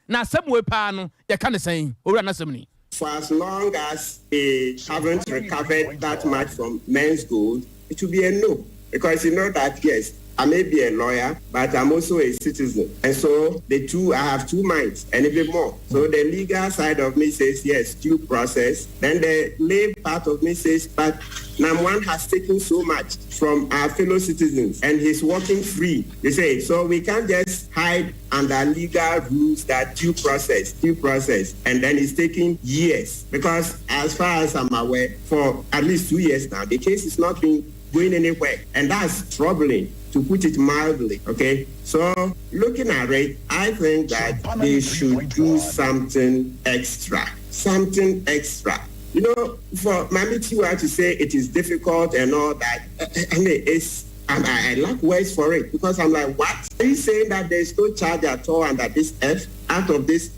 Na asɛm wei paa no, yɛka no sɛn? Owura n'asɛm ni. For as long as they haven't recovered that much from Menzgold, it will be a no. Because you know that, yes, I may be a lawyer, but I'm also a citizen. And so the two, I have two minds and even more. So the legal side of me says, yes, due process. Then the lay part of me says, but NAM1 has taken so much from our fellow citizens and he's walking free. They say, so we can't just hide under legal rules that due process, due process, and then it's taking years. Because as far as I'm aware, for at least 2 years now, the case is not been going anywhere. And that's troubling, to put it mildly. Okay. So looking at it, I think that they should do something extra. Something extra. For Mami Tiwa to say it is difficult and all that, I mean, it's I lack words for it because I'm like, what? Are you saying that there's no charge at all and that this F, out of this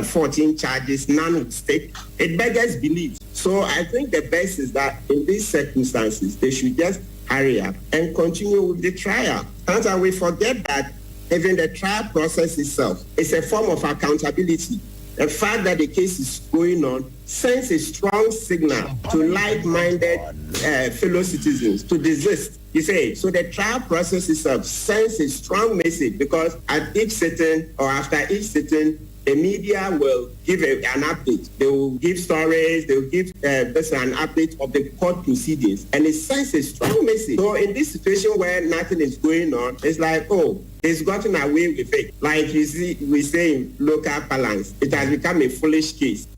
14 charges, none will stick? It beggars belief. So I think the best is that in these circumstances, they should just hurry up and continue with the trial. Sometimes we forget that even the trial process itself is a form of accountability. The fact that the case is going on sends a strong signal to like-minded fellow citizens to desist. You say, so the trial process itself sends a strong message because at each sitting or after each sitting, the media will give an update. They will give stories, they will give this an update of the court proceedings. And it sends a strong message. So in this situation where nothing is going on, it's like, oh, he's gotten away with it. Like you see, we say in local parlance, it has become a foolish case.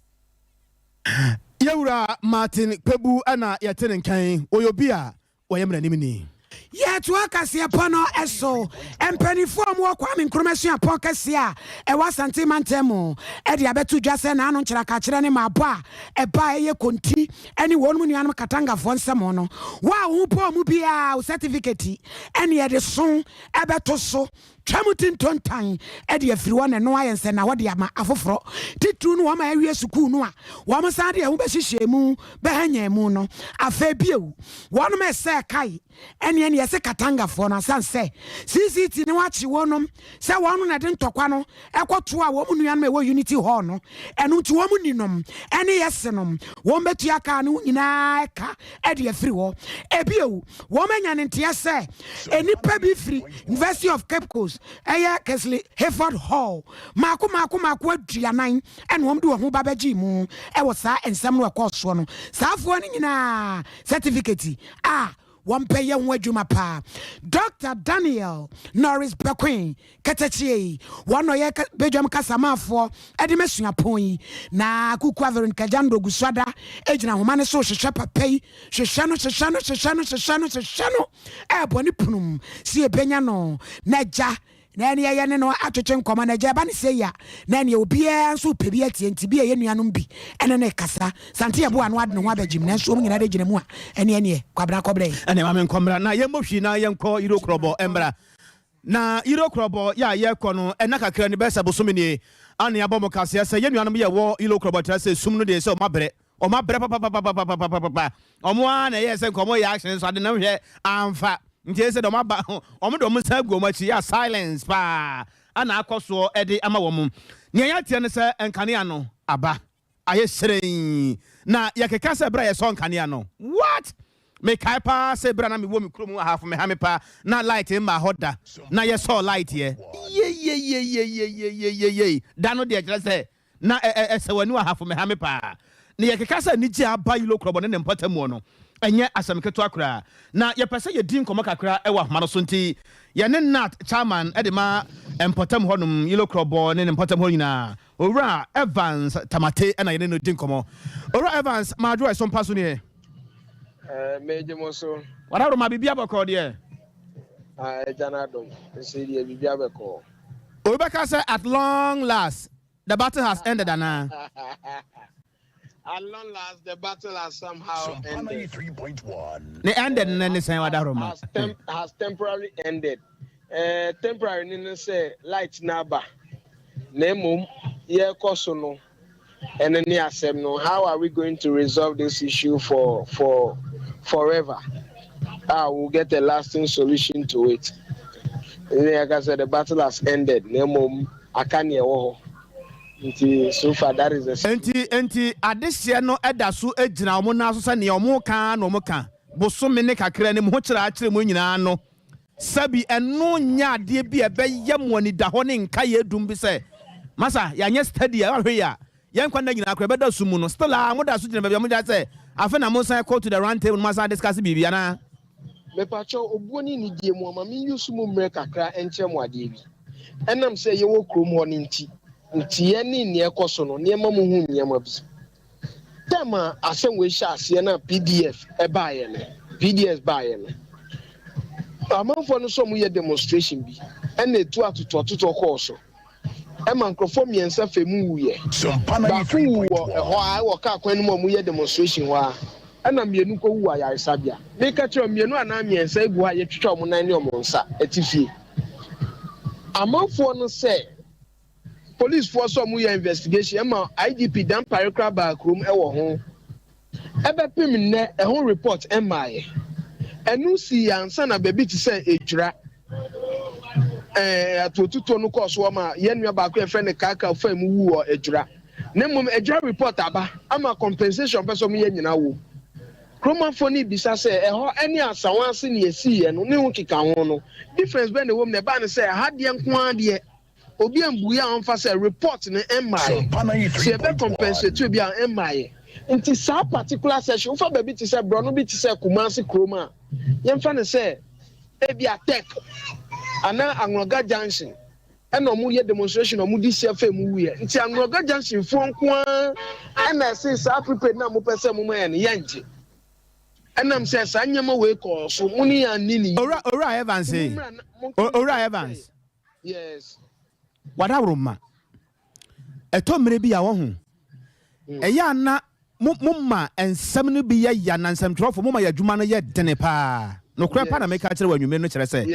Yɛwura Martin Kpebu ɛna yɛte ne nkan, ɔyɛ obi a wɔyɛ mmaranim ni. Yɛtoa kaseɛpɔ no ɛso. Mpanimfoɔ a wɔwɔ Kwame Nkrumah Suapɔn kɛseɛ a ɛwɔ Asante mantam mu ɛde abɛto dwa sɛ naano nkyerɛkakyerɛ ne maabɔ a ɛba a ɛyɛ konti ɛne wɔn mu nuanom Katangafoɔ nsɛm no, wo a wo ho pɔɔ mu biara, wo certificate ɛne yɛde so ɛbɛto so twam ti ntontan ɛde afiri hɔ na ɛno ayɛ nsɛ na wɔde ama afoforɔ titiri no. Wɔn a awie sukuu no a wɔn san de ɛho bɛhyehyɛ mu bɛhɛnyɛn mu no, afei bio wɔn ɛsɛ kae ɛne yɛsɛ Katangafoɔ no asan sɛ CCT ne wakye wɔnom sɛ wɔn na de ntɔkwa no ɛkɔto a wɔn nuanom a ɛwɔ Unity Hall no. Ɛno nti wɔn ninom ɛne yɛse nom wɔn bɛtua kaa no nyinaa ɛka ɛde afiri hɔ. Ebio wɔn anya ne nteɛ sɛ enipa bi firi University of Cape Coast, ɛyɛ Casely Hayford Hall, maako maako maako 40 ɛna wɔn de wɔn ho ba bɛgye mu ɛwɔ saa nsɛm no ɛkɔɔ soɔ no. Saa afoɔ no nyinaa certificate a wɔn pɛ yɛ ho adwuma paa. Dr Daniel Norris Bekoe Katakyie yi, wɔn na ɔyɛ badwam kasamaafoɔ ɛde ma suapɔn yi. Na Kuku Averin Kagya Gusuada gyina ahoma no so hwehwɛ papa yi, hwehwɛ no, hwehwɛ no, hwehwɛ no, hwehwɛ no, hwehwɛ no, ɛɛbɔ ne punum si ebenya no na agya na ɛne yɛyɛ ne no atwetwe nkɔmɔ. Na agya ɛba ne sɛ yi a, na ɛneɛ obiara nso pɛ bi atie, nti bi a ɛyɛ nuanom bi ɛne ne kasa sante yɛboa no ade ne ho abɛgyim, nanso wɔn nyinaa de gyina mu a ɛne ɛneɛ Kwabena kɔbrɛ yi. Ɛne maame nkɔmmra na yɛmmɔ hwii na yɛnkɔ Yiro Korɔbɔ mmra. Na Yiro Korɔbɔ yɛ a yɛkɔ no, ɛna kakra ne bɛsɛ bosome nie ane abɔ mo kaseɛ sɛ yɛn nuanom yɛwɔ Yiro Korɔbɔ kyerɛ sɛ sum no deɛ sɛ ɔma brɛ, ɔma brɛ papapapapapapapa. Ɔmo ara na ɛyɛ sɛ nkɔmɔ yɛ action nso ade nam hwɛ amfa, nti ɛsɛ dɛ ɔmo aba, ɔmo de ɔmo nsa agu ɔmo akyi yɛ silence paa ana akɔ soɔ ɛde ama wɔn. Nea yɛateɛ no sɛ nkanea no aba ayɛ hyerɛn na yɛkeka sɛ berɛ a yɛsɔ nkanea no, what mekae paa sɛ berɛ a na mewɔ me kurom Ahafo me ha me paa na light mma hɔ da na yɛsɔɔ light yɛ yeyeyeyeyeyeyeye da no deɛ, kyerɛ sɛ na ɛsɛ w'ani wɔ Ahafo me ha me paa. Na yɛkeka sɛ anigye aba Yilo Kurɔbɔ ne ne mpɔtamuo no, ɛnyɛ asɛm ketewa koraa. Na yɛpɛ sɛ yɛdi nkɔmmɔ kakra ɛwɔ ahoma no so, nti yɛne GNAT chairman ɛde ma mpɔtam hɔnom, Yilo Kurɔbɔ ne ne mpɔtam hɔ nyinaa, Owura Evans Tamate, ɛna yɛne no di nkɔmmɔ. Owura Evans, maadwo ɛso mpa so neɛ. Megye mo so. Wadaworo ma biribi abɔkɔɔ deɛ. Agya no adom nso deɛ, biribi abɛkɔɔ. Obi bɛka sɛ at long last the battle has ended anaa? At long last the battle has somehow ended. Ne ended ne sɛn, wadaworo ma? Has temporarily ended. Temporary ne sɛ light n'aba na mmom yɛrekɔ so no, ɛno ne asɛm no. How are we going to resolve this issue for forever? Ah, we'll get a lasting solution to it. Ne yɛka sɛ the battle has ended na mmom aka neɛ ɛwɔ hɔ. Nti so far that is the Enti enti adehyeɛ no da so gyina wɔn nan so sɛ nea wɔka ara na wɔka. Bosome ne kakra ni mo ho kyerɛ akyerɛ mo nyinaa no, sɛbi ɛno nyɛ adeɛ bi a ɛbɛyɛ mo anidahɔ ne nkaeɛ dum bi sɛ, Masa, yɛanyɛ study a, woahwɛ yi a, yɛn nkwa nna nyinaa koraa ɛbɛda sum mu no. Still a, moda so gyina baabi a mogyae sɛ afe na monsan kɔ to the round table na moasan adiscuss biribi anaa? Mepakyɛw, obuo ne nidie mu, ma me use mo mmerɛ kakra nkyerɛ mo adeɛ bi. Ɛnam sɛ yɛwɔ kurom hɔ no nti, nteɛ ne nea ɛkɔ so no, nneɛma mu hu nneɛma bi. Term a asɛm wei hyɛ aseɛ na PDF baeɛ no, PDS baeɛ no, amanfoɔ no sɛ wɔyɛ demonstration bi, ɛna ɛtu atotoɔtotoɔ kɔɔ so. Ɛma nkurɔfoɔ mmiɛnsa fɛ mu wuiɛ. Baako wu wɔ ɛhɔ ara, wɔ kaa kwan no mu a wɔyɛ demonstration hɔ ara, ɛna mmienu kɔwu wɔ ayaresabea. Meka kyerɛ wo, mmienu anaa mmiɛnsa gu hɔ a yɛatwitwa wɔn nan ne wɔn nsa te fie. Amanfoɔ no sɛ Policefoɔ sɛ wɔyɛ investigation ɛma IGP Dampare koraa baa kurom wɔ ho. Ɛbɛpem nnɛ ɛho report mmaeɛ. Ɛno sii ansa na baabi te sɛ Ejura ɛɛ atuotutuo no kɔɔ so ma yɛn nua baako yɛfrɛ no Kaaka faa mu wu wɔ Ejura. Na mmom Ejura report aba ama compensation pɛ sɛ wɔyɛ nyinaa wom. Kuromanfoɔ no rebisa sɛ ɛhɔ ne Asawase nea ɛsiiɛ no ne ho keka ho no difference bɛn na ɛwɔ mu na ɛbaa no sɛ ɛha deɛ nko ara deɛ Obi ammbui a ɔmmfa sɛ report no mmaeɛ. Sɛ yɛbɛ compensate obi a ɛmmaeɛ. Nti saa particular section, wofa baabi te sɛ borɔno bi te sɛ Kumasi kurom a, yɛmfa no sɛ ebia Tech anaa Anloga Junction ɛna wɔn yɛ demonstration a wɔn de si afei mu wuiɛ. Nti Anloga Junction foɔ nko ara ɛna ɛse saa prepaid no a mopɛ sɛ moma yɛn no yɛngye. Ɛnam sɛ saa nneɛma wei kɔɔ so, mo ne yɛn anni no yie. Owura Owura Evans Nti ei, mommra na monka Owura nkyerɛ Evans. Yes. Wadaworoma. Ɛtɔ mmere bi a wahu, ɛyɛ a na mo moma nsɛm no bi yɛ ya na nsɛmtwerɛfo moma yɛ adwuma no yɛ dene paa. Nokorɛ paa na meka kyerɛ wo anwummere no kyerɛ sɛ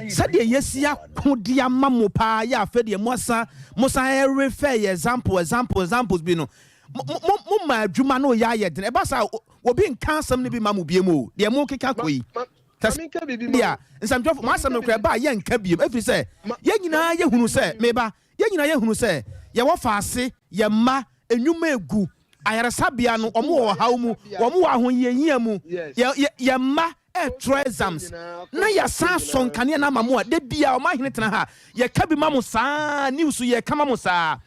sɛdeɛ yɛasi ako de ama mo paa yɛ afei deɛ moasa mosan refer yɛ example example examples bi no mo mo moma adwuma no yɛ ayɛ dene. Ɛba saa obi nka asɛm no bi ma mo biom o deɛ mokeka kɔ yi. Ma Te menka biribi sɛ ma deɛ wo. nsɛmtwerɛfo, mo Ma asɛm menka no koraa biribi. ɛba a yɛnka biom, ɛfiri sɛ Ma, yɛn ma nyinaa menka yɛhunu biribi sɛ, ma wo. me ba, yɛn nyinaa yɛhunu sɛ yɛwɔ faase, yɛn mma, nnwuma regu, ayaresabea no, wɔn Sukuu, wɔ ɔhaw mu, ayaresabea. wɔn wɔ ahohiahia mu, Yes. yɛ, yɛ, yɛn mma retwerɛ Kɔnsɔlfoɔ exams, nyinaa, na kɔnsɔlfoɔ yɛasan asɔ nyinaa. nkanea no ama mo a, da biara ɔman hene tena ha, Yɛka bi ma mo saa, news yɛka ma mo saa.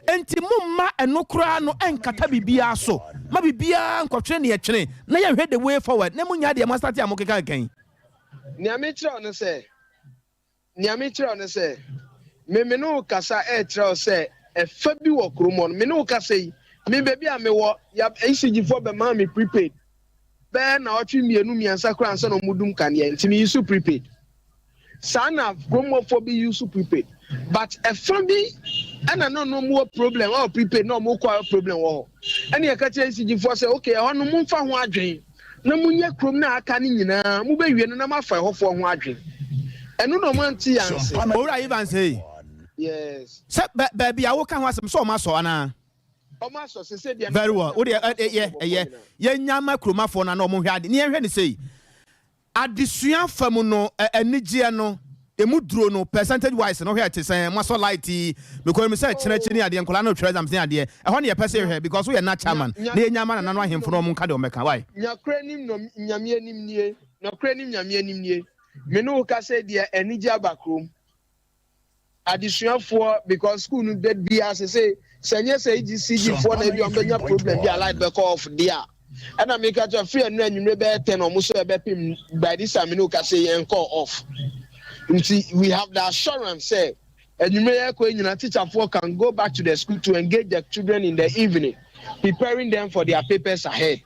Enti momma ɛno koraa no ɛnkata biribiara so. Ma biribiara nkɔtwene nea ɛtwene na yɛnhwɛ the way forward na munnyae deɛ moastate a mokekakeka yi. Nea mekyerɛ wo ne sɛ, nea mekyerɛ wo ne sɛ, me me ne wo kasa ɛrekyerɛ wo sɛ ɛfa bi wɔ kurom hɔ no, me ne wo kasa yi, me baabi a mewɔ, ya ECG foɔ bɛmaa me prepaid bɛyɛ naɔtwe mmienu mmiɛnsa koraa ansa na wɔn dum kanea nti me use prepaid. Saa na kurom hɔfoɔ bi use prepaid but ɛfa bi ɛna na ɔno wɔ problem ɛwɔ prepaid na ɔmo kɔ problem wɔ hɔ ɛna yɛka kyerɛ ECG foɔ sɛ okay ɛhɔ no momfa ho adwen na monyɛ kurom na aka no nyinaa mobɛwie no na moafa ɛhɔfoɔ ho adwen ɛno na ɔmo ante yɛn ase. Owura Evans ei. Yes. Sɛ bɛ baabi a woka ho asɛm sɛ ɔmo asɔ anaa? Ɔmo asɔ sese deɛ. Very well wo deɛ ɛ yɛ ɛyɛ yɛnya ma kuromafoɔ no na ɔmo nhwɛ ade ne yɛnhwɛ ne sei. Adesua fa mu no, anigyeɛ no, ɛmu duro no, percentage wise no, wohwɛ a ɛte sɛn? Moasɔ light yi, mekɔ nim sɛ kyena akyi ne adeɛ, nkwadaa no retwerɛ exams ne adeɛ, ɛhɔ ne yɛpɛ sɛ yɛhwɛ because woyɛ na chairman, na yɛnya ama nana no ahemfo no wɔn nka deɛ wɔn bɛka, why? Nyakorɛ nim nɔ Nyame anim nie, nɔkorɛ nim Nyame anim nie, me ne wo kasa yi deɛ anigye aba kurom. Adesuafoɔ because school no da biara sese sɛ nyɛ sɛ EGCG foɔ na ebi wɔn bɛnya problem bi a light bɛkɔ off deɛ a ɛna meka kyerɛ firi ɛnu anwummerɛ bɛyɛ 10 wɔn so ɛbɛpem by this time ne oka sɛ yɛn kɔ off nti we have the assurance sɛ anwummerɛ yɛ kɔ nyina teacherfoɔ can go back to the school to engage the children in the evening preparing them for their papers ahead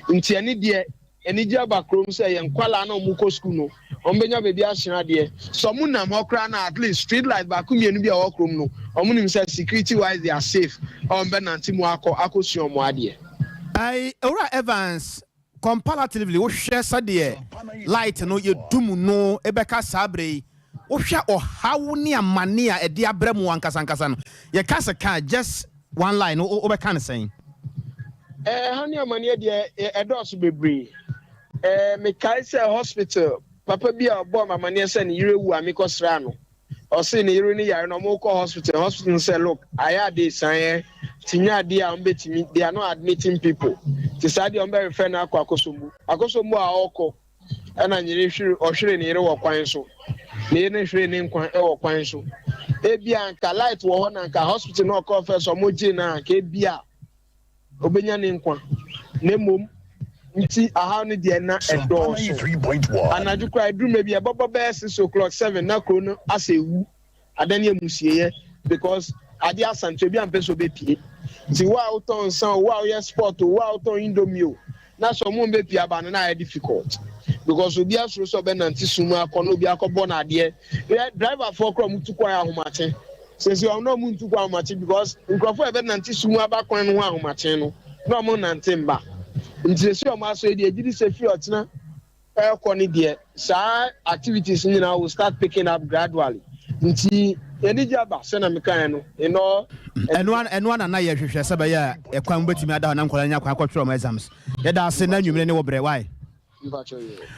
nti ɛne deɛ Anigye aba kurom sɛ yɛn nkwadaa no a wɔkɔ sukuu no, wɔbɛnya baabi asua adeɛ. Sɛ wɔnam hɔ koraa no a, at least street light baako mmienu bi a ɛwɔ kurom no, wɔnim sɛ security wise they are safe a wɔbɛnante mu akɔ akɔsua wɔn adeɛ. Ae Owura Evans, comparatively wohwɛ sɛdeɛ light no yɛdum no bɛka saa berɛ yi, Wohwɛ ɔhaw ne amane a ɛde abrɛ mo ankasa ankasa no, yɛka sɛ ka just one line no, wobɛka no sɛn? Ɛha ne amaneɛ deɛ ɛdɔɔso bebree. Mekae sɛ hospital papa bi a ɔbɔɔ me amaneɛ sɛ ne yere awu a mekɔsraa no. Ɔse ne yere no yare na ɔmo kɔ hospital, hospital no sɛ look ayɛ ade esan ɛ nti nyɛ adeɛ a ɔmo bɛtumi, they are not admitting people nti saa deɛ ɔmo bɛ refer no akɔ Akosombo. Akosombo a ɔkɔ ɛna nyere hwere ɔhwere ne yere wɔ kwan so, ne yere no hwere ne nkwa ɛwɔ kwan so. Ebia nka light wɔ hɔ na nka hospital no ɔkɔɔ first ɔmo gyee no a nka ebia Obenya ne nkwa, na mmom nti ahaw no deɛ na ɛdɔɔso. Anadwo koraa ɛduru mmerɛ bi ɛbɛbɔ bɛyɛ 6 o'clock, 7 na kuro no asɛ ewu adane amusieɛ because adeɛ asa nti obi ampɛ sɛ ɔbɛpie. Nti wo a wotɔn nsa o, wo a woyɛ sport o, wo a wotɔn indomie o, na sɛ ɔmo mbɛpie aba no na ayɛ difficult because obi asuro sɛ ɔbɛnante sum mu akɔ na obi akɔbɔ no adeɛ. Driverfoɔ koraa ɔmo tu kwan ahomakye. Sɛsɛ ɔmo na ɔmo ntu kwan ahomakye because nkorɔfoɔ a ɛbɛnante sum mu aba kwan no ho ahomakye no na ɔmo nnante mba. Nti sɛsɛ ɔmo asɔ yi deɛ gyidi sɛ firi ɔkyena ɛɛkɔ no deɛ saa activities no nyinaa will start picking up gradually. Nti anigye aba sɛnea mekaeɛ no in all. Ɛno ara na na yɛhwehwɛ sɛ ɛbɛyɛ a ɛkwan mu bɛtumi ada hɔ na nkwadaa no anya kwan akɔtwerɛ wɔn exams. Yɛda ase na anwummere ne wo brɛ, wai?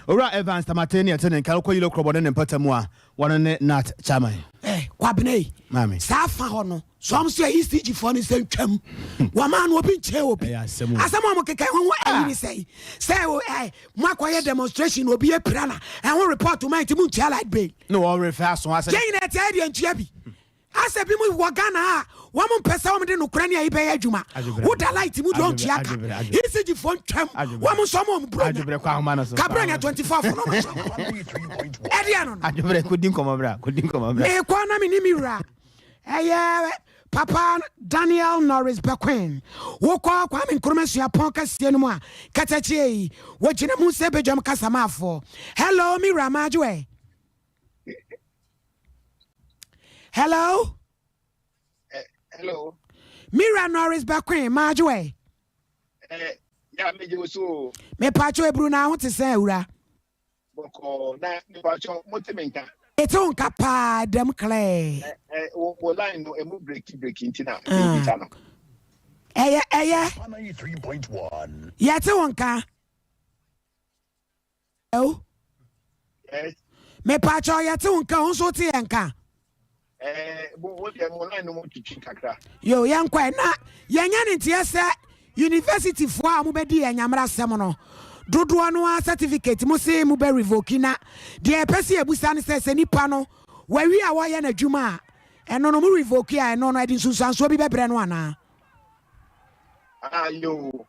Owura Evans Tamatey ne ɛte ne nka wokɔ Yilo Krɔbɔ ne ne mpɔtam a, wɔno ne Nat Chairman. Eh, Kwabena yi, Maame. saa fa hɔ no, sɛ ɔmo sɛ ECG foɔ no sɛ ntwam, wɔmaa no obi nkyɛn obi. Ɛyɛ asɛm o. Asɛm a ɔmo keka ɛho ho ɛyi ne sɛn? Sɛ o ɛ, mo akɔyɛ demonstration na obi apira na ɛho report ma nti mo ntua light bill. Ne wɔrefɛ aso asɛ. Yɛn nyinaa yɛte ayɛ deɛ ntua bi. Asɛ bi mo wɔ Ghana ha a wɔn mpɛ sɛ wɔn de nokorɛ ne ayi bɛyɛ adwuma. Wo da light mu deɛ ɔntua ka. ECG foɔ ntwam wɔn nso wɔn wɔn bronya. Ka bronya 24 fo no wɔn nso. Ɛdeɛ no no. Mekɔ na me ne me wura ɛyɛ Papa Daniel Norris Bequin. Wokɔ Kwame Nkrumah Suapɔn kɛseɛ no mu a katakyie yi wɔgyina mu sɛ badwam kasamaafoɔ. Hello me wura Madwo ɛ. Hello. Eh, hello. Mira Norris Bequin, Madwo ɛ. Eh, ya megye wo so. Mepatwo eburu na ho te sɛ awura. Bɔkɔɔ na mepatwo mote me nka. Ete wo nka paa dɛm clear. Eh, eh, wo, wo line no emu breaki breaki nti na mebisa no. Ɛyɛ ɛyɛ. Yɛte wo nka. Hello. Yes. Mepaakyɛw yɛte wo nka wo nso wote yɛn nka. Eh, bo wo deɛ mo line no mu twitwi kakra. Yo, yɛnkɔ ɛ na yɛnyɛ ne nteɛ sɛ university foɔ a mobɛdi yɛn nyamera asɛm no dodoɔ no ara certificate mo se mobɛ revoke na deɛ yɛpɛ sɛ yɛbusa ne sɛ sɛ nipa no wawie a wɔyɛ n'adwuma a ɛno no mo revoke a ɛno no ɛde nsunsuansoɔ bi bɛbrɛ no anaa? Ah, yo.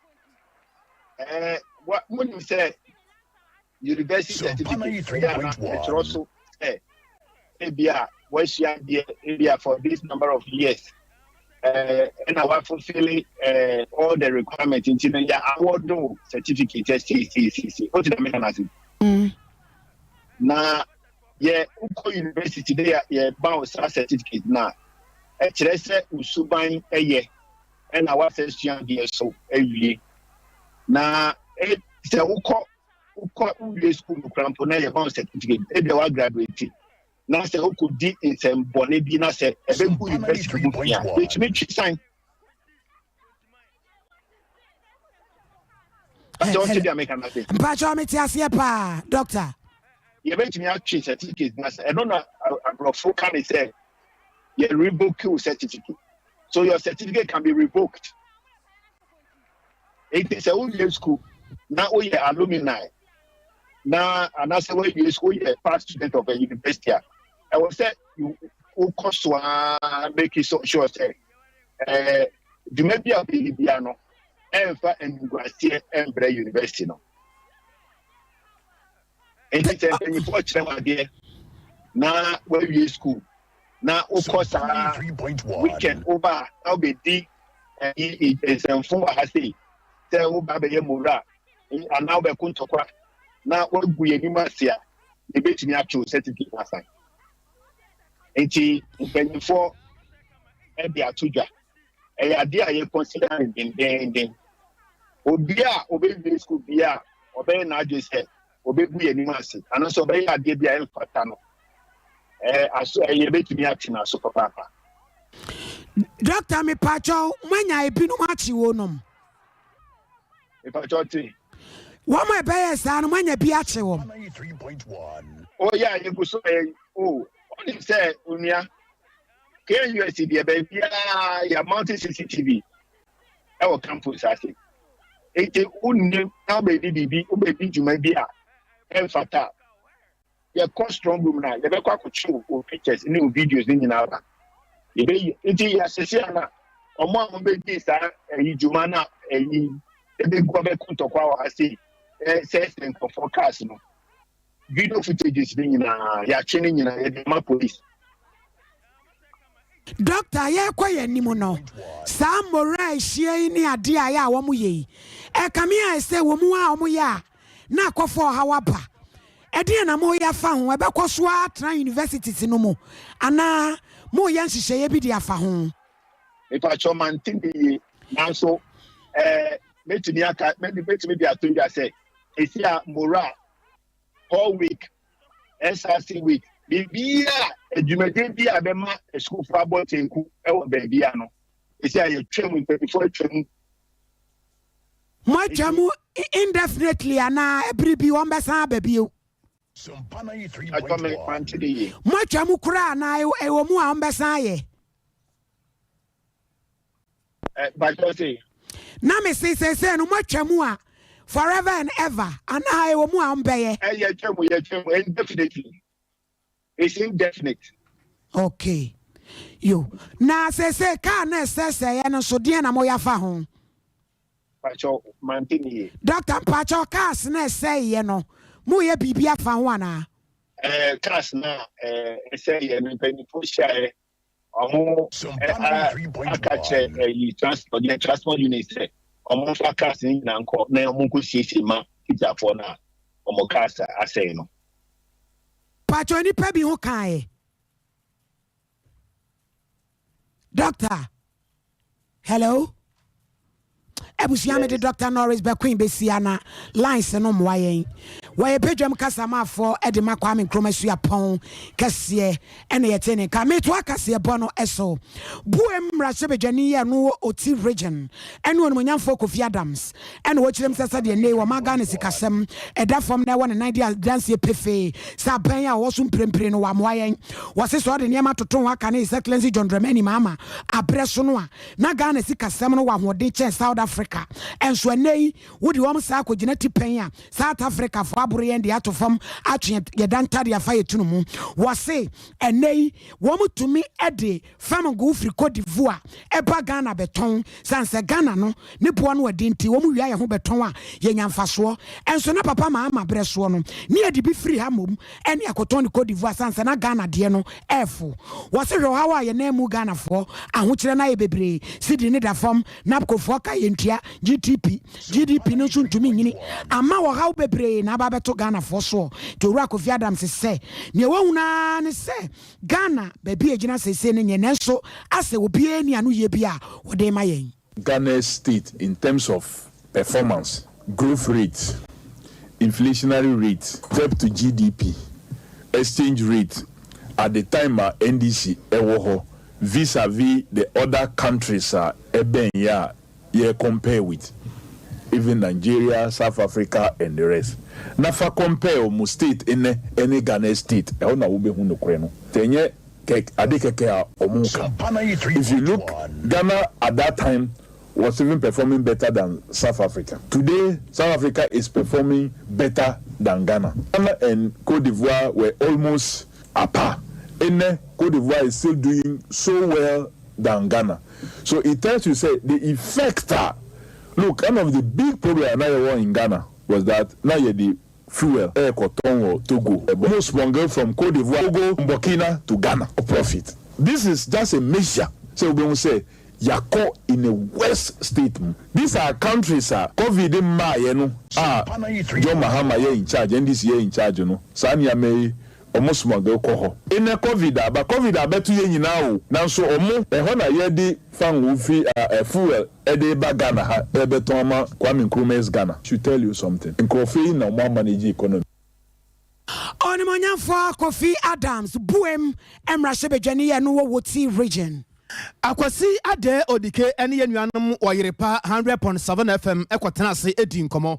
Eh, wa, monim sɛ university certificate ɛyɛ ana ɛkyerɛ so sɛ ebi a wasua adeɛ ebi a for this number of years ɛna eh, wafulfil eh, all the requirements nti no yɛ award o certificate sɛ o ti na meka no ase. Na yɛ wokɔ university de yɛ yɛ ba wo saa certificate na ɛkyerɛ sɛ wo suban ɛyɛ. Ɛna woasɛ sua adeɛ so awie na sɛ wokɔ wokɔ wowie sukuu no koraa mpo na yɛma wo certificate ebia woagraduate na sɛ wokɔdi nsɛmbɔne bi na sɛ ɛbɛgu university mu fi a yɛtumi twe san. Mpakyɛ mete aseɛ paa doctor. Yɛbɛtumi atwe certificate na sɛ ɛno na aborɔfo ka ne sɛ yɛ revoke wo certificate. So your certificate can be revoked. Enti sɛ wowie school na woyɛ alumni na anaasɛ woawie school woyɛ past student of a university a ɛwɔ sɛ wokɔ so ara make sure sɛ ɛɛ dwuma bi a wobɛdi bia no ɛmfa animguaseɛ ɛmbrɛ university no. Enti sɛ mpanyinfoɔ kyerɛ wo adeɛ na woawie school na wokɔ saa weekend woba a na wobɛdi ɛyi nsɛmfo wɔ ha sei sɛ woba abɛyɛ mowura anaa wobɛko ntɔkwa na woagu yɛn anim ase a yɛbɛtumi atwe wo certificate asan. Nti mpanyinfoɔ de ato dwa. Ɛyɛ adeɛ a yɛ consider no dendeenden. Obi a ɔbɛwie school bi a ɔbɛyɛ n'adwene sɛ ɔbɛgu yɛn anim ase anaasɛ ɔbɛyɛ adeɛ bi a ɛmfata no, ɛɛ aso ɛyɛ yɛbɛtumi atwe n'aso papaapa. Doctor mepakyɛw moanya ebinom akye wonom? Mepakyɛw te. Wɔn a ɛbɛyɛ saa no moanya bi akye wɔn? Oh yeah, yɛgu so ɛyɛ oh. Wonim sɛ onua, KNUST deɛ baabiara yɛ mounted CCTV ɛwɔ campus ase. Nti wonnim na wobɛdi biribi, wobɛdi dwuma bi a ɛmfata a, yɛkɔ strong room no a, yɛbɛkɔ akɔkye wo pictures ne wo videos ne nyinaa ba. Yɛbɛyi, nti yɛasese a na ɔmo a wɔbɛdi saa ɛyi dwuma no a ɛyi ɛbɛgu abɛko ntɔkwa wɔ ha sei, ɛsɛesɛe nkurɔfoɔ cars no. Video footages no nyinaa, yɛatwe ne nyinaa, yɛde ama police. Doctor, yɛrekɔ yɛn anim no, saa Moraa hyia yi ne adeɛ a ɛyɛ a wɔyɛ yi, ɛkame ayɛ sɛ wɔ mu a wɔyɛ a na akɔfa ɔhaw aba. Ɛdeɛn na moreyɛ afa ho? Ɛbɛkɔ so ara atena universities no mu anaa moreyɛ nhyehyɛeɛ bi de afa ho? Mepakyɛw mante ne yie, nanso ɛɛ mɛtumi aka mɛtumi de ato dwa sɛ esi a Moraa Hall Week, SRC Week, biribiara adwumadie bi a bɛma asukuufo abɔ kyenku wɔ baabi a no, ɛsi a yɛtwa mu, mpanyinfoɔ atwa mu. Moatwa mu indefinitely anaa ɛbere bi wɔn bɛsan aba bio? Atwa me mante de yie. Moatwa mu koraa anaa ɛwɔ mu a wɔn bɛsan ayɛ? Mpakyɛw se. Na me se seesei no moatwa mu a forever and ever anaa ɛwɔ mu a ɔmbɛyɛ. Ɛ yɛtwa mu yɛtwa mu indefinitely it's indefinite. Okay yo na seesei car no ɛsɛsɛeɛ no nso deɛn na moyɛ afa ho? Mpakyɛw mante ne yie. Doctor mpakyɛw cars no ɛsɛeɛ no moyɛ biribi afa ho anaa? Ɛɛ cars no a ɛsɛeɛ no mpanyinfoɔ hyiaeɛ Ɔmo aka kyerɛ ɛyi transport yɛ transport unit sɛ ɔmo nfa cars no nyinaa nkɔ na ɔmo nkɔ siesie ma tikyafoɔ no a ɔmo cars asɛe no. Pakyɛw nipa bi ho kaeɛ. Doctor. Hello abusua mede Dr. Norris Bequin besia na lines no mmoa yɛn. Wɔyɛ badwam kasamafoɔ de ma Kwame Nkrumah Suapɔn kɛseɛ ɛna yɛte ne nka. Metoa kaseɛbɔ no so. Buem mmarahyɛbadwani yɛ no wɔ Oti Region ɛne Onimuonyamfoɔ Kofi Adams ɛna wɔkyerɛm sɛ sɛdeɛ nnɛ yi wɔma Ghana sikasɛm ɛda fam na ɛwɔ ne nan di adanseɛ pefee sɛ abɛn a ɔwɔ so mprempren no wammoa yɛn. Wɔse sɛ ɔde nneɛma toto ho aka ne His Excellency John Dramani Mahama aberɛ so no a, na Ghana sikasɛm no wɔ ahoɔden kyɛn South Africa. Nso ɛnnɛ yi, wode wɔn saa kɔgyina tipɛn a, South Africafoɔ aboro yɛn de ato fam atwe yɛn danta de afa yɛn tunu mu. Wɔse ɛnnɛ yi, wɔtumi de fam ngo firi Cote d'Ivoire ba Ghana bɛtɔn. Sane sɛ Ghana no, ne boɔ no ɛden nti, wɔn wia yɛn ho bɛtɔn a, yɛnya mfasoɔ. Nso na Papa Mahama berɛ soɔ no, ne yɛde bi firi ha mmom ne akɔtɔn no Cote d'Ivoire sane sɛ na Ghana deɛ no ɛɛfo. Wɔse hwɛ ɔhaw a yɛn mu Ghanafoɔ, ahokyerɛ no ayɛ bebree, cedi no da fam, NABCOfoɔ ka yɛntua GTP, GDP no nso ntumi nyini, ama ɔhaw bebree na aba abɛto Ghanafoɔ soɔ. Nti Owura Kofi Adams sɛ, nea wahunu ara ne sɛ Ghana baabi a ɛgyina seesei no nyɛ nanso asɛ obiara nni anoyie bi a wɔde rema yɛn. Ghana's state in terms of performance, growth rate, inflationary rate, debt to GDP, exchange rate at the time a NDC wɔ hɔ vis a vis the other countries a ɛbɛn yɛ a yɛ compare with even Nigeria, South Africa and the rest na fa compare wɔn state nnɛ ne Ghana's state ɛhɔ na wobɛhu nokorɛ no sɛ ɛnyɛ kɛk ade kɛkɛ a wɔn ka. If you look Ghana at that time was even performing better than South Africa. Today South Africa is performing better than Ghana. Ghana and Cote d'Ivoire were almost at par. Nnɛ Cote d'Ivoire is still doing so well than Ghana. So it tells you sɛ the effect a look one of the big problem a na yɛwɔ in Ghana was that na yɛde fuel rekɔtɔn wɔ Togo. Wɔn smuggle from Cote d'Ivoire, Togo, Burkina to Ghana for profit. This is just a measure sɛ wobɛhu sɛ yɛakɔ in a worse state mu. These are countries a Covid mmaeɛ no a John Mahama yɛ in charge, NDC yɛ in charge no, saa nneɛma yi wɔn smuggle kɔ hɔ. Nnɛ Covid aba, Covid abɛto yɛn nyinaa o, nanso wɔn, ɛhɔ na yɛde fangoo fi fuel de reba Ghana ha rebɛtɔn ama Kwame Nkrumah's Ghana. Should tell you something, nkurɔfoɔ yi na wɔn amanage economy. Onimuonyamfoɔ Kofi Adams Buem mmarahyɛbadwani yɛ no wɔ Woti Region. Akwasi Adeh Odike ne yɛn nuanom wɔ Yerepa 100.7 FM kɔtena ase dii nkɔmmɔ.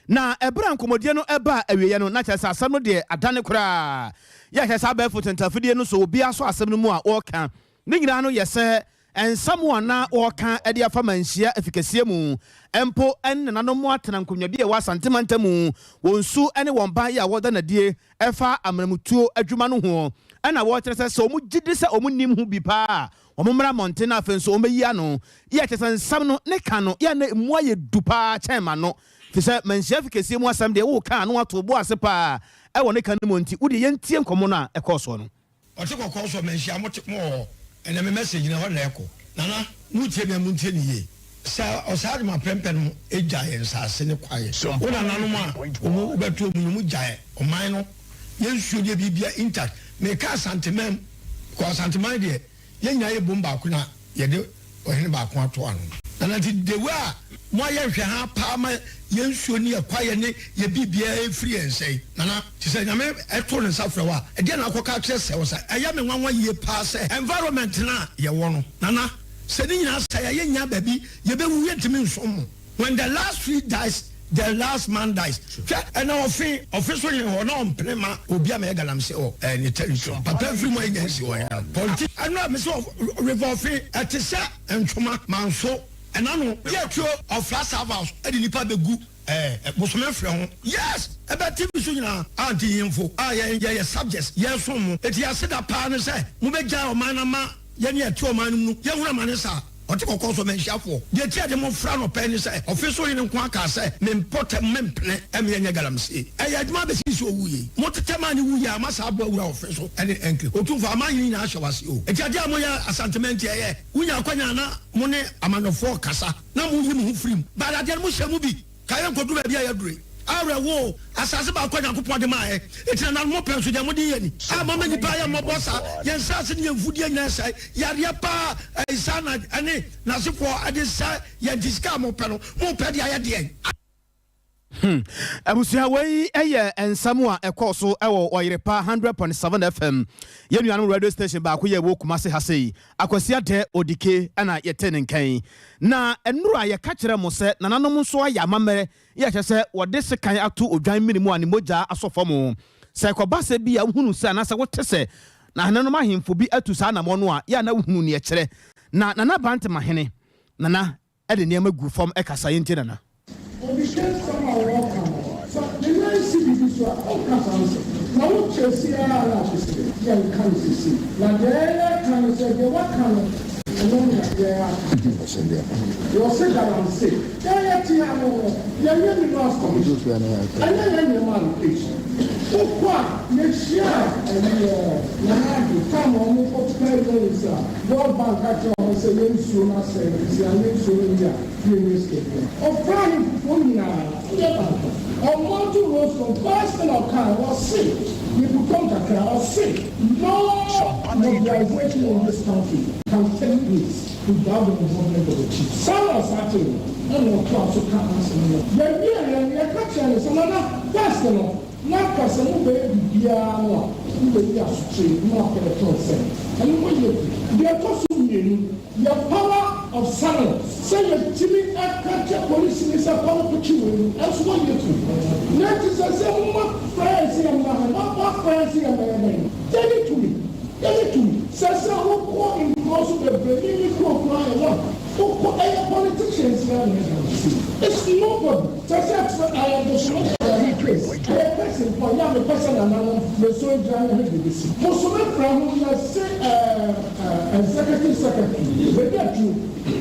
Na ɛberɛ a nkɔmmɔdie no baa awieɛ no, na kyerɛ sɛ asɛm no deɛ adane koraa. Yɛ kyerɛ sɛ abɛɛfo tentafidie no so obiara sɔ asɛm no mu a wɔreka. Ne nyinaa no yɛ sɛ nsɛm a na wɔreka de afa manhyia afikɛseɛ mu, mpo ne nananom atena nkonnwa bi a ɛwɔ Asante mantam mu, wɔn su ne wɔn ban yɛ a wɔda no adie ɛfa amonamutuo adwuma no hoɔ, ɛna wɔkyerɛ sɛ sɛ wɔn gyedi sɛ wɔn nnim ho bi paa a, wɔn mmra mmɔnten na afei nso wɔn bɛyi ano. Yɛ kyerɛ sɛ nsɛm no ne ka no yɛ a na ɛmu ayɛ du paa kyɛn m'ano, firi sɛ manhyia afikɛseɛ mu asɛm deɛ woka a na woato wo bo ase paa ɛwɔ ne ka no mu nti wodeɛ yɛntie nkɔmmɔ no a ɛkɔɔ soɔ no. Ɔte kɔkɔɔ so manhyia mo te mo wɔ hɔ ɛnɛ me message no ɛhɔ na ɛkɔ Nana mo tie me a montie no yie Sɛ ɔsaa de ma prɛmpɛ no gya yɛn nsaase ne kwaeɛ Wo nananom a ɔmo wobɛto ɔmo no ɔmo gyaɛ ɔman no yɛ nsuo deɛ biribia intact Meka Asanteman because Asanteman deɛ Yɛn nyinaa yɛ bom baako na yɛde ɔhene baako ato ano. Nana nti the way a mo ayɛ nhwɛhaa paa ma yɛn nsuo ne yɛn kwaeɛ ne yɛn biribiara ɛfiri yɛn nsa yi Nana te sɛ Nyame ɛto ne nsa frɛ wo a ɛdeɛn na akɔka akyerɛ sɛ wo sa ɛyɛ me nwanwa yie paa sɛ environment no a yɛwɔ no Nana sɛ ne nyinaa sɛe a yɛnnya baabi yɛbɛwu yɛntumi nsom mo. When the last tree dies, the last man dies. Hwɛ, ɛna ɔfe, ɔfe so hene hɔ na ɔmpene ma obi a mɛyɛ galamsey wɔ ɛɛ ne territory. Papa mfiri mu a yɛnya nsi hɔ hene. Pɔnti, ɛno a mese river ɔfe, ɛte sɛ ntoma, manso, ɛna no, yɛ tuo, ɔfra servers ɛde nipa bɛgu ɛɛ bosome frɛ ho. Yes! Ɛbɛ TV so nyinaa, a nti nhemfo a yɛn yɛyɛ subjects, yɛsom mo. Eti yɛaseda paa ne sɛ mobɛgyae ɔman no ama yɛne yɛte ɔman no mu no, yɛhunu amane saa. Ɔte kɔkɔɔ so manhyiafoɔ. Deɛ nti a yɛde mo fra anɔpa yi ne sɛ, ɔfe so hene nko ara kaa sɛ, Me mpɔtam mempene ɛme ɛnyɛ galamsey. Ɛyɛ adwuma abɛsi sɛ ɔwuiɛ yi. Mo tetɛ maa no wuiɛ a, moasan aboa wura ɔfe so ne Enclave. Otumfoɔ, aman hene nyinaa hyɛ wo ase o. Enti adeɛ a moyɛ Asanteman nti ɛyɛ? Wonya akwanya a na mo ne amanyɔfoɔ rekasa na moyi mo ho firi mu. But adeɛ no mohyɛ mu bi. Ka yɛnkɔduru baabi a yɛaduru yi. Awerɛhoɔ o, asase baako a Nyankopɔn de maa yɛn. Enti nananom mo pɛ nso deɛ mode yɛ ni. A moama nnipa ayɛ mmɔbɔ saa, yɛn nsase ne yɛn mfudeɛ nyinaa sɛe. Yareɛ paa a Isana ne n'asefoɔ de sɛe yɛn nti sika a mopɛ no, mopɛ de ayɛ deɛn? Abusua wei yɛ nsɛm a ɛkɔɔ so wɔ Ɔyerepa 100.7 FM, yɛn nuanom radio station baako yɛ wɔ Kumasi ha sei. Akwasi Adɛ Odike na yɛtee ne nka yi. Na nnora yɛka kyerɛɛ mo sɛ nananom nso ayɛ amammerɛ yi a kyerɛ sɛ wɔde sekan ato odwan mene mu a ne mogya asɔ fam. Sɛ ɛkɔba sɛ bi a wohunu sɛ anaasɛ wote sɛ nananom ahemfo bi atu saa anammɔn no a, yɛ a na wohunu nea ɛkyerɛ. Na Nana Bantemahene, Nana de nneɛma gu fam kasa yɛntie Nana. Ɔde ka nsɛm a wɔka no, sɛ ne nan si biribi so a, ɔnka saa nsɛm no. Na wo kyerɛ sei ara na ɔte sɛ yɛnka no seesei. Na deɛ yɛreka ne sɛ, deɛ waka no, ɛno na yɛaka. Wɔse galamsey. Yɛn yɛte ano no, yɛnyɛ Minerals Commission. Ɛnyɛ yɛn na ɛma allocation. Wokɔ a, yɛhyiaa ɛyi Nana Addo, time a wɔkɔ pɛ loans a, World Bank ka kyerɛɛ wɔn sɛ yɛn nsuo no asɛe nti sɛ yɛanyɛ nsuo no yie a, yɛnnya sika biara. Ɔfrɛɛ ahemfofoɔ nyinaa, wodeɛ baako, ɔmounto rostrum, first thing ɔkae, ɔse, mebutɔm kakra, ɔse, no mobilization in this country can take place without the involvement of the chiefs. Saa na ɔstartee no, ɛna ɔtoaa so kaa n'asɛm no. Yɛwieeɛ no, yɛka kyerɛɛ no sɛ, Nana, first no, Na anka sɛ mobɛyɛ biribiara no a, mobɛyi asokyee na moakɔ consent. Ɛno moyɛ bi. Deɛ ɛtɔ so mmienu, yɛ power of summons, sɛ yɛtumi ka kyerɛ polisini sɛ kɔ no kɔkye wei no, ɛnso moayɛ bi. Na nti sɛ sɛ moma frɛ yɛn sɛ yɛmmra ha, moafrɛ yɛn sɛ yɛmmɛyɛ dɛn? Yɛnni tumi. Yɛnni tumi. Sɛ sɛ wokɔ nkuro so bebree, me me kuro koraa yɛ one. Wokɔ ɛyɛ politicians na na ɛda no sei it's nobody kyɛ sɛ kyerɛ ɛyɛ bosome frɛ ho case ɛyɛ case mpo a yɛ a mepɛ sɛ nananom meso gyina ne ho de bɛsi bosome frɛ ho yɛse ɛɛ executive secretary bɛdi atuo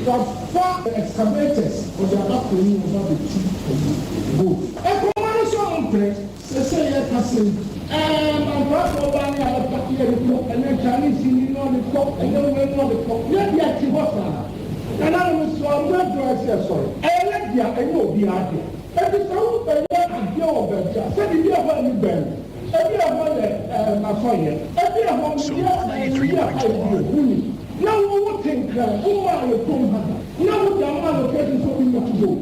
wafa excavators ɔde aba kuro mu ɔba bɛtu ayi gold nkɔmɔ no sɛ ɔmo mpene. Sesei yɛka sei, ɛɛ mankwaafoɔ baa ne abɛpa yɛ de kɔ, ɛnɛ Chinese ni na ɔde kɔ, ɛnɛ wei na ɔde kɔ, yɛ dea te hɔ saa. Nananom mesrɛ wo, mmerɛ aduru ayɛ sɛ yɛsɔre. Ɛyɛ yɛ dea, ɛnyɛ obiara dea. Enti sɛ wo bɛyɛ adeɛ wɔ baabi a, sɛdeɛ ebi wɔ hɔ a ani bɛn wo, ebi wɔ hɔ yɛ ɛɛ masɔyɛ, ebi wɔ hɔ meyɛ ɛɛ meyi apae bi o, wonim. Na wo wo te Nkran, wo maa yɛ kurom ha da, na wo da maa location sɛ obi mmɛto gold.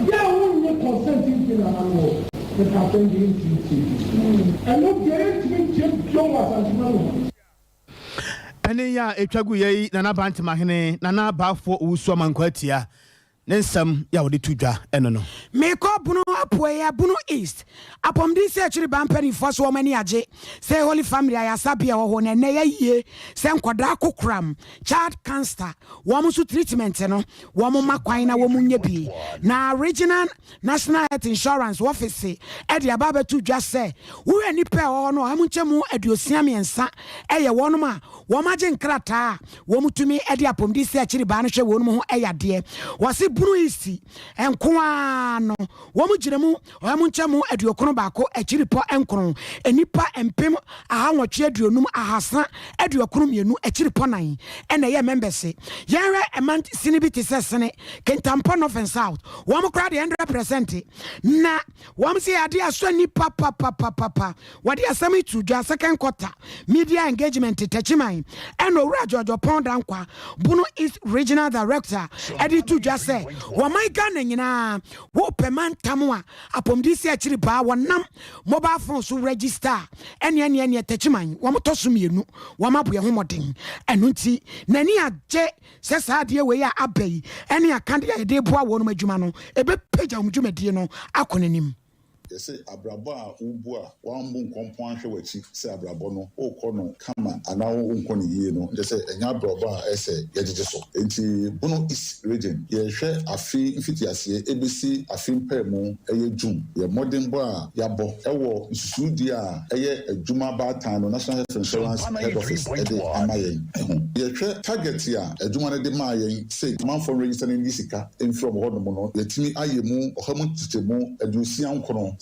Yɛ a wo nnye consent mfiri nana no hɔ mepakyɛ ndeɛ yɛntumi ntie bio ɛno deɛ yɛntumi ntie bio wɔ Asantema mu ha. Ɛne yɛ a ɛtwa gu yɛ yi Nana Bantemahene, Nana Baafoɔ Owusu Amankwaa Atia. Ne nsɛm yɛ a wɔde to dwa ɛno no. Mekɔ Bono Apueɛ, Bono East, apɔmuden sɛ akyiri ba mpanimfoɔ so wɔn ani agye sɛ Holy Family ayasabea wɔ hɔ na ɛnɛ yɛayie sɛ nkɔdaa kokoram, child cancer, wɔn nso treatment no wɔn ma kwan na wɔn nyɛ bi. Na Regional National Health Insurance Office de aba abɛto dwa sɛ wohwɛ nnipa a ɛwɔ hɔ no ɔha mu nkyɛmu 63 ɛyɛ wɔnom a wɔn agye nkrataa a wɔn tumi de apɔmuden sɛ akyiri baa no hwɛ wɔn ho yadeɛ. Wɔse Bono East nko ara no wɔn gyina mu 91.91 , nnipa 850,392.4 ɛna ɛyɛ members. Yɛnhwɛ ɛman sini bi te sɛ Sene Kintampo North and South, wɔn koraa deɛ 100%, na wɔn sɛ adeɛ asɔ nipa papapapapa. Wɔde asɛm yi to dwa second quarter media engagement Tɛkyiman, ɛna Owura George Ɔpɔn Dankwa, Bono East Regional Director, ɛde to dwa sɛ wɔman Ghana nyinaa wopɛ mantam a apɔmuden si akyiri baa wɔnam mobile phone so register a, ɛneɛ neɛ neɛ Tɛkyiman wɔn tɔ so mmienu, wɔn aboɛ ho mmɔden. Ɛno nti n'ani agye sɛ saa adeɛ wei a aba yi ɛne akadeɛ a yɛde boa wɔn adwuma no ɛbɛpagya wɔn dwumadie no akɔ n'anim. Yɛsɛ abrabɔ a wobu a wambu nkɔmpɔn ahwɛ w'akyi sɛ abrabɔ no wokɔ no kama anaa wonkɔ no yie no, nkyɛ sɛ ɛnyɛ abrabɔ a ɛsɛ yɛgyegye so. Nti Bono East Region, yɛhwɛ afe mfitiaseɛ ɛbɛsi afe mpaa mu, ɛyɛ June, yɛ mmɔdenbɔ a yɛabɔ ɛwɔ nsusuwdie a ɛyɛ adwuma baatan no, National Health Insurance Head Office, ɛde ama yɛn ho. Yɛhwɛ target a adwuma no de maa yɛn sɛ amanfoɔ register no nyi sika mfiri ɔmo hɔnom no, yɛtumi ayɛ mu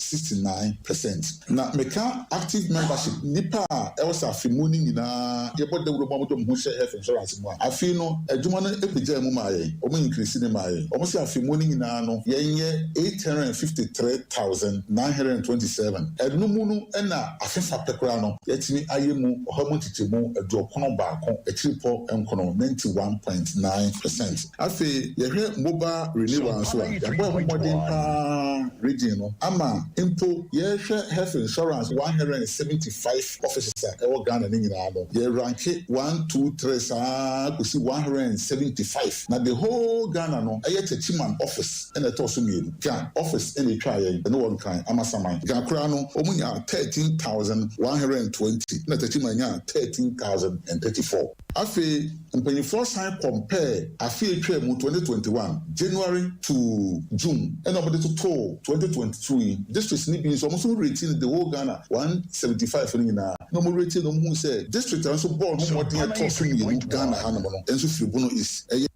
69%, 69%. Na meka active membership, nipa a ɛwɔ sɛ afe mu no nyinaa yɛbɔ dawuro mu a wɔde wɔn ho hyɛ health insurance mu a, afei no adwuma no apagya mu maa yɛn, wɔn increase ne maa yɛn. Wɔn sɛ afe mu no nyinaa no yɛnyɛ 853,927. Ɛno mu no ɛna afe fa pɛ koraa no yɛtumi ayɛ mu 91.9%, 91.9%. Afei yɛhwɛ mobile renewal nso a, yɛabɔ ɛho mmɔden paa region no ama mpo yɛhwɛ health insurance 175 offices a ɛwɔ Ghana ne nyinaa no, yɛ rank one, two, three saa kɔsi 175. Na the whole Ghana no, ɛyɛ Techiman office ɛna ɛtɔ so mmienu. Ga office ɛna etwa yɛn, ɛne wɔn kan Amasaman. Ga koraa no wɔn nya 13,120 na Techiman nya 13,034. Afei mpanyinfoɔ san compare afe etwa mu 2021 January to June ɛna wɔde toto 2022 yi. Districts ni bi nso, wɔn nso rating the whole Ghana 175 no nyinaa na wɔn rating no, wɔn hu sɛ district a nso bɔɔl ho mmɔden ɛtɔ so mmienu Ghana hanom no nso firi Bono East, ɛyɛ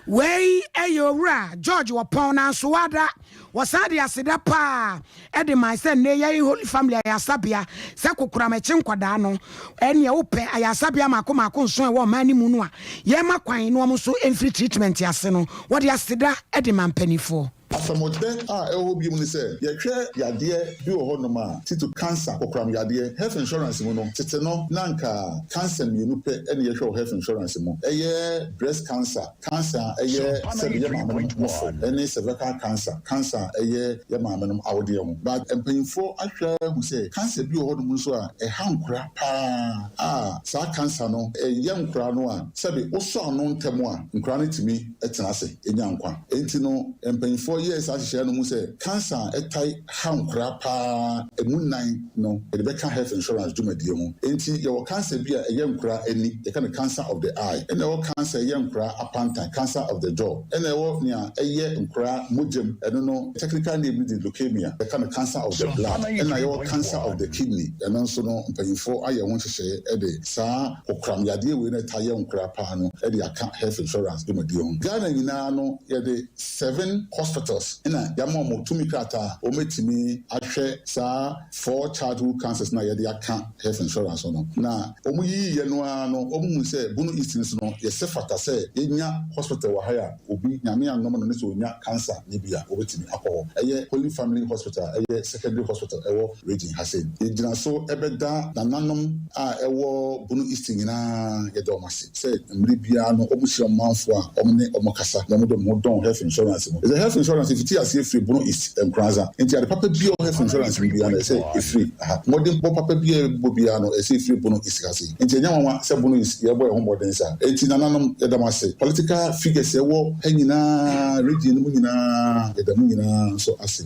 Wei ɛyɛ Owura George Wɔpɔn. Nanso wada wɔsan de aseda paa ɛde maa sɛ nnɛ yɛyɛ Holy Family ayasabea sɛ kokoramakye nkwadaa no, ɛnea wopɛ ayasabea maako maako nson ɛwɔ ɔman no mu no a yɛma kwan na wɔn nso mfiri treatment ase no, wɔde aseda ɛde ma mpanimfoɔ. Asɛmɔdɛ a ɛwɔ hɔ biom ne sɛ yɛhwɛ yadeɛ bi wɔ hɔnom a tito cancer, kokoram yadeɛ, health insurance mu no, tete no na nka cancer mmienu pɛ ɛne yɛhwɛ wɔ health insurance mu, ɛyɛ breast cancer, cancer a ɛyɛ sɛbi yɛ maame nom mofo, ɛne cervical cancer, cancer a ɛyɛ yɛ maame nom awodeɛ ho. But mpanyinfoɔ ahwɛ hu sɛ cancer bi wɔ hɔnom nso a ɛha nkora paa, a saa cancer no ɛyɛ nkora no a sɛbi wosɔ ano ntɛm a, nkora no tumi tena ase enya nkwa. Enti no mpanyinfoɔ yɛɛ saa ahyehyɛ no mu sɛ cancer a ɛtae ha nkora paa emu nan no, yɛde bɛka health insurance dwumadie ho. Enti yɛwɔ cancer bi a ɛyɛ nkora ani, yɛka no cancer of the eye, ɛna ɛwɔ cancer ɛyɛ nkora apantan, cancer of the jaw, ɛna ɛwɔ nea ɛyɛ nkora mogyam, ɛno no technical name no de leukemia, yɛka no cancer of the blood, ɛna yɛwɔ cancer of the kidney. Ɛno nso no mpanyinfoɔ ayɛ ho nhyehyɛeɛ ɛde saa kokoram yadeɛ wei no ɛta yɛ nkora paa no ɛde aka health insurance dwumadie ho. Ghana nyinaa no, yɛde seven hospitals ɛna yɛama wɔn tumi krataa a wɔmɛtumi ahwɛ saa four childhood cancers na yɛde aka health insurance no. Na wɔn yiyi yɛ no ara no, wɔn hu sɛ Bono East no so no, yɛsɛ fata sɛ yɛnya hospital wɔ ha a obi Nyame anom no ne sɛ onya cancer ne bi a, wɔbɛtumi akɔ hɔ. Ɛyɛ Holy Family Hospital, ɛyɛ secondary hospital ɛwɔ region ha sɛ yɛgyina so ɛbɛda nananom a ɛwɔ Bono East nyinaa, yɛda wɔn ase sɛ mmere biara no wɔn hyia ɔmanfoɔ a wɔn ne wɔn kasa na wɔn de wɔn ho dɔn health insurance mu. Ɛsɛ health insurance. Insurance fiti aseɛ firi Bono East Nkoranza. Nti ade papa bi a ɛwɔ health insurance mu biara no, ɛsɛ ɛfiri ha. Mmɔdenbɔ papa bi a ɛbɔ biara no, ɛsɛ ɛfiri Bono East ha sei. Nti ɛnyɛ nwanwa sɛ Bono East yɛbɔ yɛn ho mmɔden saa. Enti nananom, yɛda mo ase. Political figures a ɛwɔ ha nyinaa, region no mu nyinaa, yɛda mo nyinaa nso ase.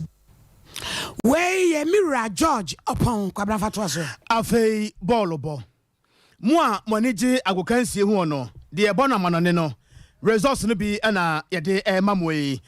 Wei yɛ me wura George Ɔpɔn Kwabena fa toa so. Afei bɔɔlo bɔ. Mo a mo ani gye agokansie ho no, deɛ ɛbɔ no amanɔne no, results no bi na yɛde rema mo yi.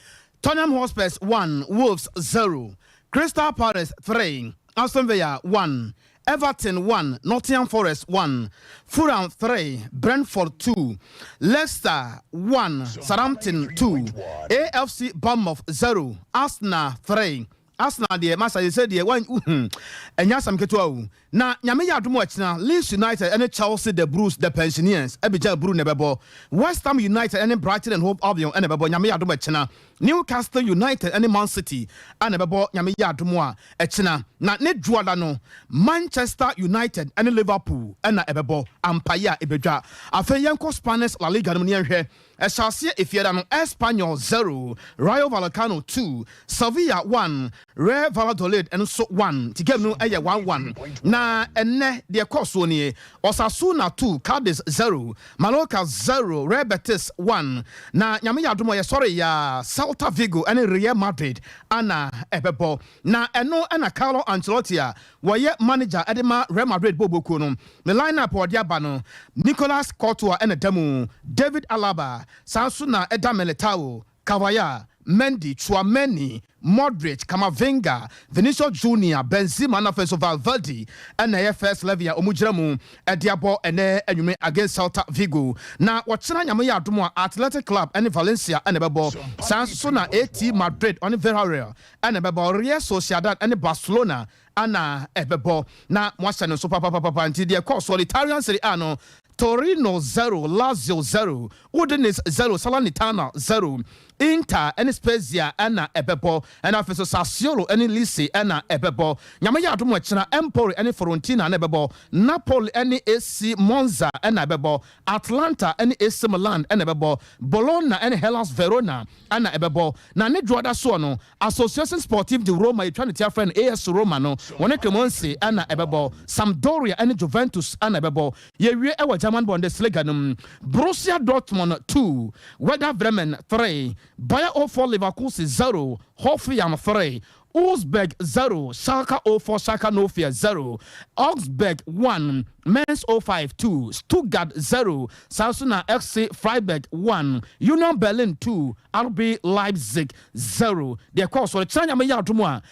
Tottenham Hotspurs 1, Wolves 0, Crystal Palace 3, Aston Villa 1, Everton 1, Nottingham Forest 1, Fulham 3, Brentford 2, Leicester 1, Southampton 2, AFC Bournemouth 0, Arsenal 3. Arsenal deɛ, masa yɛ sɛ deɛ wan ɛnyɛ asɛm ketewa o. Na Nyame yɛ adom a ɔkyena, Leeds United ne Chelsea the Blues the Pensioners Abidjan Bru na ɛbɛbɔ. West Ham United ne Brighton and Hove Albion na ɛbɛbɔ Nyame yɛ adom a ɛkyena. Newcastle United ne Man City na ɛbɛbɔ Nyame yɛ adom a ɛkyena. Na ne dwoada no, Manchester United ne Liverpool na ɛbɛbɔ. Ampaeɛ a ɛbɛdwa. Afei yɛnkɔ Spanish La Liga no mu na yɛnhwɛ. Ɛhyɛ aseɛ Efiada no, Espanyol 0, Rayo Vallecano 2, Sevilla 1, Real Valladolid nso 1, nti game no yɛ 1-1. Na ɛnnɛ deɛ ɛkɔɔ soɔ nie, Osasuna 2, Cadiz 0, Mallorca 0, Real Betis 1. Na Nyame yɛ adom a yɛsɔre yɛ a, Celta Vigo ne Real Madrid ana ɛbɛbɔ. Na ɛno na Carlo Ancelotti a wɔyɛ manager de ma Real Madrid bɔɔlbɔ kuo no, ne line-up a ɔde aba no, Nicolas Courtois na ɛda mu, David Alaba, saa nso na ɛda Militao, Carvajal, Mendy, Tchouameni, Modric, Camavinga, Vinicius Junior, Benzema na afei nso Valverde na ɛyɛ first eleven a wɔgyina mu de abɔ ɛnnɛ anwummere against Celta Vigo. Na wɔkyena Nyame yɛ adom a, Athletic Club ne Valencia na ɛbɛbɔ, saa nso na AT Madrid ɔne Villarreal na ɛbɛbɔ, Real Sociedad ne Barcelona na ɛbɛbɔ. Na moahyɛ no nso papapapapa. Nti deɛ ɛkɔɔ soɔ no, Italian Serie A no, Torino 0, Lazio 0, Udinese 0, Salernitana 0, Inter ne Spezia na ɛbɛbɔ, ɛna afei nso Sassuolo ne Lecce na ɛbɛbɔ. Nyame yɛ adom a ɛkyena, Empoli ne Fiorentina na ɛbɛbɔ, Napoli ne AC Monza na ɛbɛbɔ, Atlanta ne AC Milan na ɛbɛbɔ, Bologna ne Hellas Verona na ɛbɛbɔ. Na ne dwoada soɔ no, Associazione Sportive di Roma, yɛtwa ne tia frɛ no AS Roma no, wɔne Cremonese na ɛbɛbɔ, Sampdoria ne Juventus na ɛbɛbɔ. Yɛwie wɔ German Bundesliga no mu, Borussia Dortmund 2, Werder Bremen 3, Bayer 04 Leverkusen 0, Hoffenheim 3, Wolfsburg 0, Schalke 04 Schalke 04 0, Augsburg 1, Mainz 05 2, Stuttgart 0, saa nso na FC Freiburg 1, Union Berlin 2, RB Leipzig 0. Deɛ ɛkɔɔ so no, kyena Nyame yɛ adom a,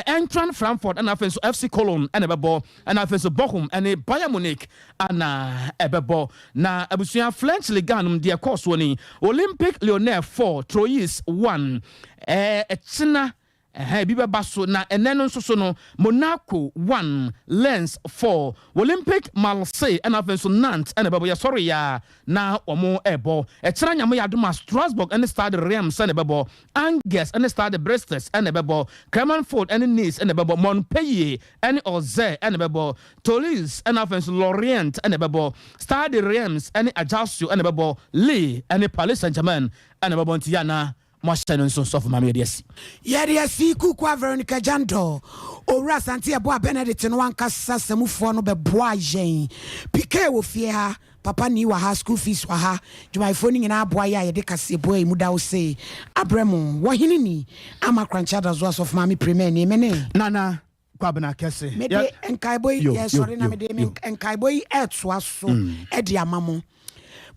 Eintracht Frankfurt ɛna afei nso FC Cologne ɛna ɛbɛbɔ, ɛna afei nso Bochum ɛne Bayern Munich ɛna ɛbɛbɔ. Na abusua French Ligue 1 no mu deɛ ɛkɔɔ soɔ ni, Olympique Lyonnais 4, Troyes 1, ɛkyena Ɛhɛn, bi bɛba so, na ɛnnɛ no nso so no, Monaco 1, Lens 4, Olympique Marseille ɛna afei nso Nantes ɛna ɛbɛbɔ. Yɛsɔre yɛ a na wɔn ɛrebɔ. Ɛkyena Nyame yɛ adom a, Strasbourg ɛne Stade Reims ɛna ɛbɛbɔ, Angers ɛne Stade Brest ɛna ɛbɛbɔ, Clermont-Foot ɛne Nice ɛna ɛbɛbɔ, Montpellier ɛne Auxerre ɛna ɛbɛbɔ, Toulouse ɛna afei nso Lorient ɛna ɛbɛbɔ, Stade Reims ɛne Ajaccio ɛna ɛbɛbɔ, Lille ɛne Paris Saint-Germain ɛna ɛbɛbɔ. Nti yɛ a na Moahyɛ no nso sɔfo maame yɛde asi. Yɛde asi Kuukua Veronica Jandor, Owura Asante Yeboah Benedict no ankasa samufoɔ no bɛboaa yɛn. PK wɔ fie ha, Papa Nii wɔ ha, school fees wɔ ha, dwumayɛfoɔ no nyinaa aboa yɛ a yɛde kaseɛbɔ a emu da osee abrɛ mo. Wɔ hene ni? Ama Korankye Adazoa Sɔfo Maame Premah nie, me ne. Nana Kwabena Kɛse. Mede nkaebɔ yi, yɛresɔre na mede me nkaebɔ yi retoa so de ama mo.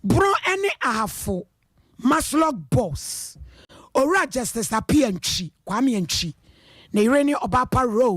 Borɔ ne Ahafo Maslog Boss, Owura Justice Appiah Antwi, Kwame Antwi, ne yere ne Ɔbaapa Rose.